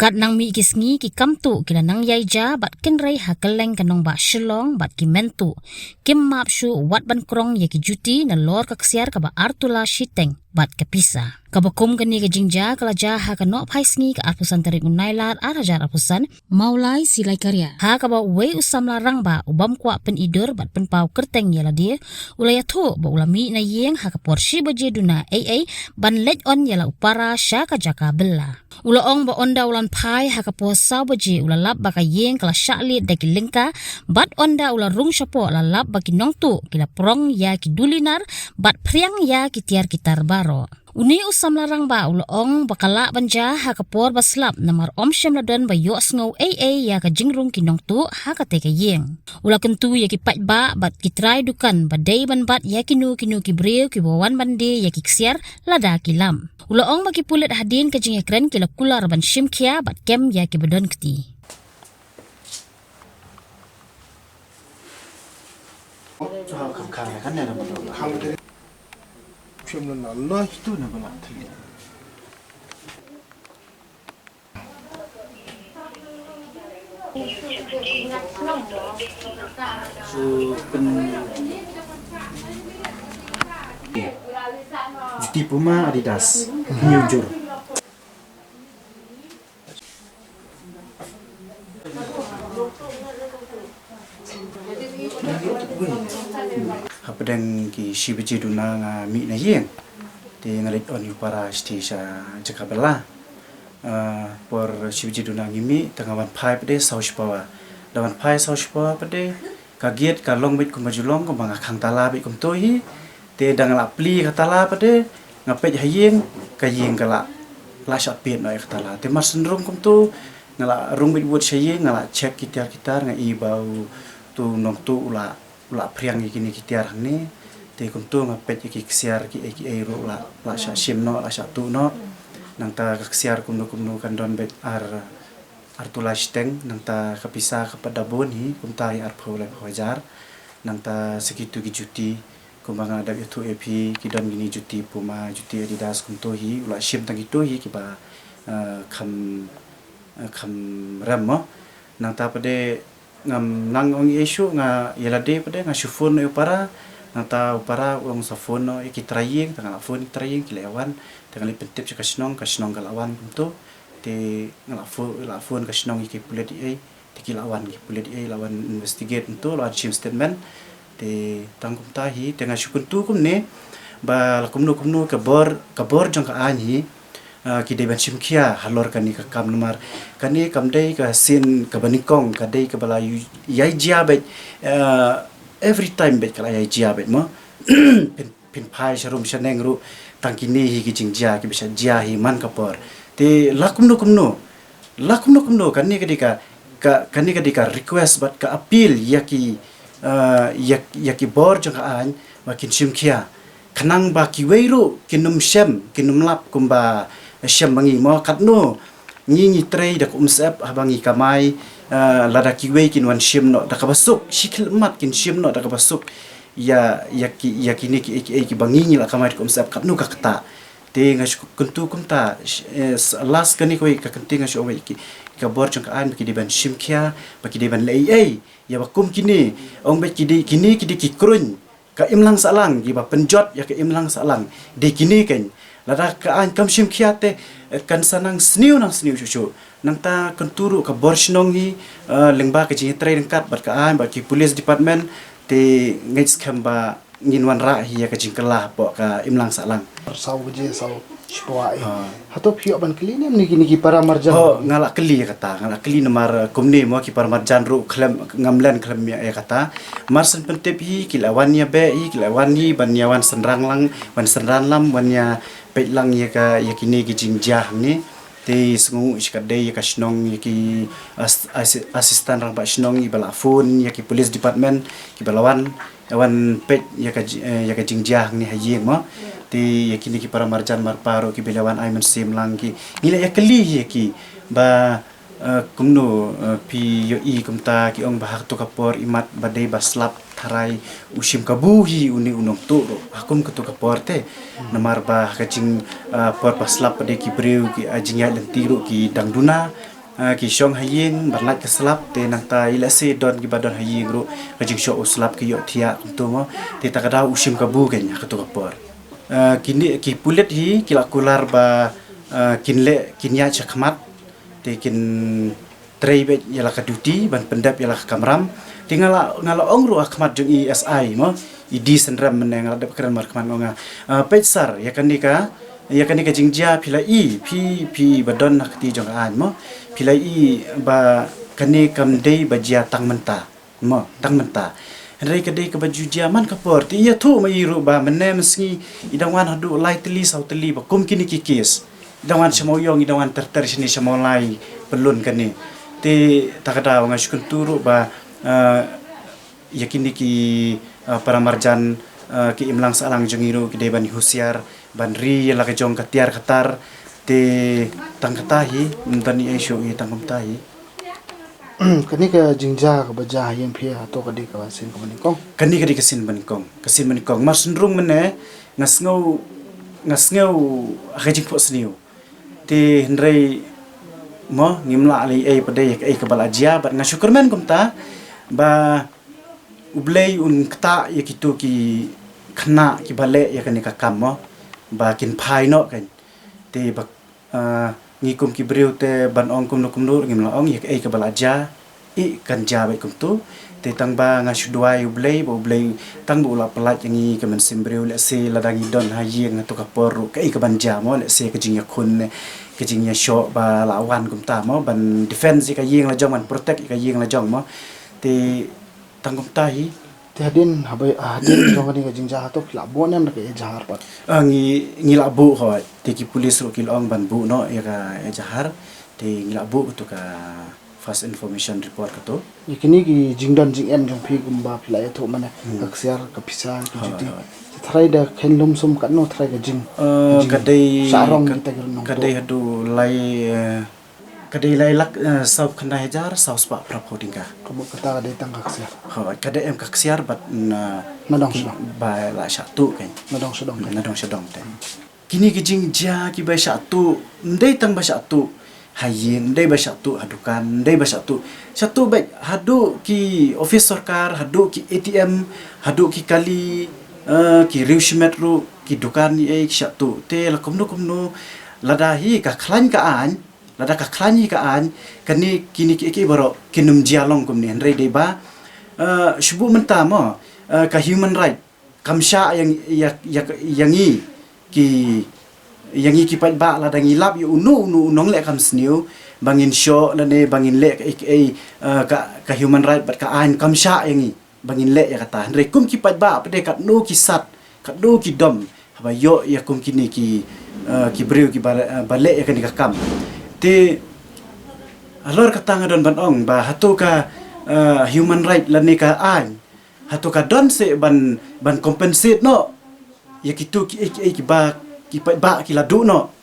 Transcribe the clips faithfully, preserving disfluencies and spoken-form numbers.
Bad nang mih ki sngi ki kam tuh ki la nang ïai jia bad kynrei ha kylleng ka nongbah Shillong bad ki men tuh kim map shuh wat ban krong ïa ki juti nalor ka ksiar kaba artula shiteng bad ka pisa. Kaba kum kane ka jingjia ka la jia ha ka nohphai sngi ka arphew san tarik u Nailar ar hajar arphew san, Mawlai Silaikaria. Ha kaba uwei u samla rangbah u bym kwah pynidur bad pynpaw kyrteng ïa lade, u la ïathuh ba u la mih na ïing ha ka por shi baje duna eiei ban leit on ïa la u para sha ka jaka bylla. U la ong ba ynda u la wan phai ha ka por saw baje u la lap ba ka ïing ka la shah lied da ki lyngka, bad ynda u la rung shapoh la lap ba ki nongtuh ki la prong ïa ki dulinar bad phriang ïa ki tiar ki tar baroh. Une u samla rangbah u la ong ba ka lah ban jia ha ka por ba slap namar ym shym la don ba ïohsngew eiei ïa ka jingrung ki nongtuh ha katei ka ïing. U la kyntu ïa ki paidbah bad ki trai dukan ba dei ban bat ïa kino kino ki briew kiba wan ban die ïa ki ksiar lada ki lap. U la ong ba ki pulit hadien ka jingïakren ki la kular ban shimkhia bad kem ïa kiba don kti. Juti Puma, Adidas, hynñiew jur. Hapdeng ki shi baje duna nga mih na ïing. Te nga leit on ïa u para shatei sha jaka bylla. Ah, por shi baje duna ngi mih, te nga wan phai pat de saw shiphew. Da wan phai saw shiphew pat de, ka gate ka long beit kumba ju long, kumba nga khang tala beit kumto hi. Te da nga la plie ka tala pat de, nga peit ha ïing, ka ïing ka la, la shah peit noh ïa ka tala. Te mar shen rung kumto, nga la rung beit wut sha ïing, nga la check ki tiar ki tar, nga i ba uto u nongtuh u la, u la phriang ïa kine ki tiar hangne. Te kumto nga peit ïa ki ksiar kiei kiei ruh la, la shah shim noh, la shah tuh noh. Nangta ka ksiar kumno kumno kan don beit ar, artula shiteng, nangta ka pisa ka pat da bun hi, kumta hi arphew laiphew hajar. Nangta sa kito ki juti, kumba nga dep ïathuh ïa phi, ki don kine juti Puma, juti Adidas kumto hi, u la shim tang kito hi kiba, eh, kham, eh, kham rem mo. Nangta pat de ngam nang ong ei shuh, nga ïa lade pat de nga shu phone noh ïa u para. Nangta u para u ong sa phone noh ïa ki trai ïing, te nga la phone ïa ki trai ïing, ki la ïa wan. Te nga la pyntip sha ka shnong, ka shnong ka la wan kumto. Te nga la pho-, la phone ka shnong ïa ki pulit eiei. Te ki la wan ki pulit eiei, la wan investigate kumto, la wan shim statement. Te tang kumta hi, te nga shu kyntu kumne ba la kumno kumno ka bor, ka bor jong ka aiñ hi, ah, ki dei ban shim khia halor kane ka kam namar kane kam dei ka sien kaba nyngkong, ka dei kaba la ïai jia beit, ah, every time beit ka la ïai jia beit mo. Phin, phin phai sharum shaneng ruh tang kine hi ki jingjia kiba shah jia hi man ka por. Te la kumno kumno, la kumno kumno, kane ka dei ka, ka, kane ka dei ka request bad ka appeal ïa ki, ah, ïa, ïa ki bor jong ka aiñ ba kin shim khia. Khnang ba kiwei ruh kin ym shem, kin ym lap kumba shem ma ngi mo. Katno ngi ngi trei da ka umsyep haba ngi kamai, ah, lada kiwei kin wan shim noh da kaba suk, shi khyllipmat kin shim noh da kaba suk. Ïa, ïa ki, ïa kine kiei kiei kiba ngi ngi la kamai da ka umsyep, katno ka ktah. Te nga shu kyntu kumta, sh-, eh, s-, last kane kawei ka kynti nga shu ong ba ki, ka bor jong ka aiñ ba ki dei ban shim khia, ba ki dei ban leh eiei. Ïa ba kum kine, ong ba ki dei, kine ki dei ki kruiñ ka imlang sahlang, kiba pynjot ïa ka imlang sahlang. Dei kine keiñ. Lada ka aiñ kam shim khia te, eh, kan sa nang sniew nang sniew shuh shuh. Nangta kyntu ruh ka bor shnong hi, eh, lyngba ka jingïatrei ryngkat bad ka aiñ bad ki police department, te ngeit skhem ba ngin wanrah hi ïa ka jingkylla hapoh ka imlang sahlang. Saw baje, saw shiphew ei. Ah. Hato phi ïoh ban kylli ne em ne kine ki para marjan? Oh, nga la kylli ïa kata, nga la kylli namar, eh, kumne mo ki para marjan ruh khlem, ngam len khlem ïa, ïa kata. Mar shen pyntip hi, ki la wan ïa beh hi, ki la wan hi, ban ïa wan synran lang, wan synran lam, wan ïa peit lang ïa ka, ïa kine ki jingjia hangne. Te sngew shi ka dei ïa ka shnong ïa ki as-, as-, assistant rangbah shnong iba la phone ïa ki police department kiba la wan, wan peit ïa ka ji-, eh, ïa ka jingjia hangne ha ïing mo. Te ïa kine ki para marjan marpa ruh kiba la wan ai mynsiem lang ki. Ngi la ïa kylli ïa ki ba, eh, kumno, eh, phi ïohi kumta, ki ong ba ha kato ka por imat ba dei ba slap tharai u shim kabu hi une u nongtuh ruh ha kum kato ka por te. Namar ba ha ka jing, ah, por ba slap pat de ki briew ki, ah, jingïaid lynti ruh ki dang duna. Ah, ki shong ha ïing ban lait ka slap, te nangta i lehse don kiba don ha ïing ruh ka jingshoh u slap ki ïohthiah kumto mo. Te ta ka daw u shim kabu kein ha kato ka por. Ah, kine ki pulit hi ki la kular ba, ah, kin leh, kin ïaid shakhmat, te kin trei beit ïa la ka duty ban pyndep ïa la ka kamram. Te nga la, nga la ong ruh ha khmat jong i S I mo, i D Synrem mynne, nga la dep kren markhmat, nga ong, ah, peit sir, ïa kane ka, ïa kane ka jingjia phi la i, phi, phi ba don ha kti jong ka aiñ mo, phi la i ba kane kam dei ba jia tang mynta mo, tang mynta. Hynrei ka dei kaba ju jia man ka por. Te ïathuh ma i ruh ba mynne mynsngi i dang wan haduh lai tylli saw tylli ba kum kine ki case. I dang wan sha Mawïong, i dang wan ter ter shane sha Mawlai, pyllun kane. Te ta ka daw nga shu kyntu ruh ba, ah, ïa kine ki, ah, para marjan, ah, ki imlang sahlang jong ngi ruh ki dei ban husiar, ban ri ïa la ka jong ka tiar ka tar. Te tang kata hi, ym don ei ei shuh hi, tang kumta hi. Kane ka jingjia kaba jia ha ïing phi, hato ka dei ka sien kaba nyngkong? Kane ka dei ka sien ba nyngkong, ka sien ba nyngkong. Mar shen rung mynne nga sngew, nga sngew ha ka jingphohsniew. Te hynrei mo, ngim lah leh ei ei pat de ïa kaei kaba la jia, bad nga shu kyrmen kumta ba U Blei un ktah ïa kito ki khynnah kiba leh ïa kane ka kam mo, ba kin phai noh kein. Te ba, ah, ngi kum ki briew te ban ong kumno kumno ruh ngim lah ong, ïa kaei kaba la jia, i kan jia beit kumto. Te tang ba nga shu duwai U Blei, ba U Blei tang ba u lah pyllait ïa ngi ka mynsiem briew. Lehse lada ngi don ha ïing hato ka por ruh kaei kaban jia mo, lehse ka jingïakhun ne ka jingïashoh ba la wan kumta mo, ban defense ïa ka ïing la jong, ban protect ïa ka ïing la jong mo. Te tang kumta hi. Te hadien, haba, hadien jong kane ka jingjia, hato phi lah buh ne em da ka ejahar pat? Ah, ngi, ngi lah buh hoi. Te ki police ruh ki la ong ban buh noh ïa ka ejahar. Te ngi lah buh kato ka first information report kato. Ïa kine ki jingdon jingem jong phi kumba phi la ïathuh mynne, hmm, ka ksiar, ka pisa, ki, hoi, juti, hoi. Te tharai da kheiñ lumsum katno tharai ka jing, ah, ka jing, ka dei, shah rong ka, kita ki nongtuh, ka dei haduh lai, eh, ka dei lai lak, eh, saw khyndai hajar saw spah phra phew tyngka. Ka mut kata ka dei tang ka ksiar. Hoi, ka dei em ka ksiar bad na, nadong ki, shadong, ba la shah tuh kein. Nadong shadong kein. Nadong shadong te. Kine ki jingjia kiba shah tuh, ym dei tang ba shah tuh ha ïing, ym dei ba shah tuh ha dukan, ym dei ba shah tuh. Shah tuh beit haduh ki office sorkar, haduh ki A T M, haduh ki kali, eh, ki riew shimet ruh, ki dukan, ei, ki shah tuh. Te la kumno kumno, lada hi ka khlaiñ ka aiñ, lada ka khlaiñ hi ka aiñ, kane, kine kiei kiei baroh kin ym jia long kumne. Hynrei dei ba, eh, shu buh mynta mo, eh, ka human right kam shah ïa, ïa, ïa, ïa ngi ki, ïa ngi ki paidbah, lada ngi lap ïa uno uno u nongleh kam sniew ba ngin shoh lane ba ngin leh kaei kaei, eh, ka, ka human right bad ka aiñ kam shah ïa ngi ba ngin leh ïa kata. Hynrei kum ki paidbah pat de, katno ki sat, katno ki dom haba ïoh ïa kum kine ki, eh, ki briew kiba, eh, ba leh ïa kane ka kam. Te halor kata nga don ban ong ba hato ka, eh, human right lane ka aiñ, hato ka don seh ban, ban compensate noh ïa kito kiei kiei kiba ki paidbah ki la duh noh.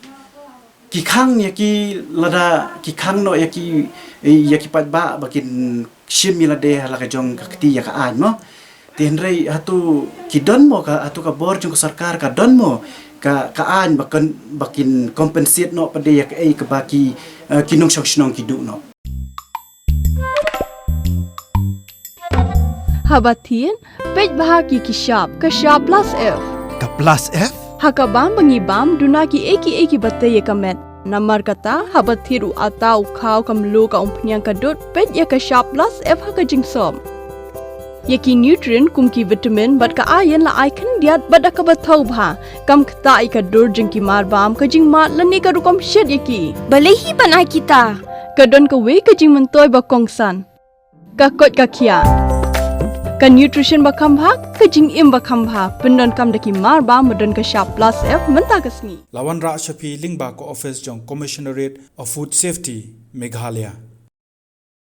Ki khang ïa ki, lada ki khang noh ïa ki, ïa ki paidbah ba kin shim ïa lade ha la ka jong ka kti ïa ka aiñ mo. Te hynrei hato ki don mo ka, hato ka bor jong ka sorkar ka don mo ka, ka aiñ ba kan, ba kin compensate noh pat de ïa kaei kaba ki, eh, ki nongshong shnong ki duh noh. Haba thied, peit bha ki, ki shap, ka shap plus F. Ka plus F? Ha ka bam ba ngi bam, duna kiei kiei kiba tei ïa ka met. Namar kata, haba thied u atta u khaw, ka mluh, ka umphniang, ka dud, peit ïa ka shap plus F ha ka jingsop. Ïa ki nutrient kum ki vitamin bad ka iron la ai khyndiat bad da kaba thaw bha. Kam ktah ïa ka dur jong ki mar bam, ka jingmad lane ka rukom shet ïa ki. Balei hi ban ai kita? Ka don kawei ka jingmyntoi ba kongsan. Ka koit ka khiah. Ka nutrition ba kham bha, ka jingim ba kham bha, pyndonkam da ki mar bam ba don ka shap plus F mynta ka sngi. La wanrah sha phi lyngba ka office jong Commissionerate of Food Safety, Meghalaya.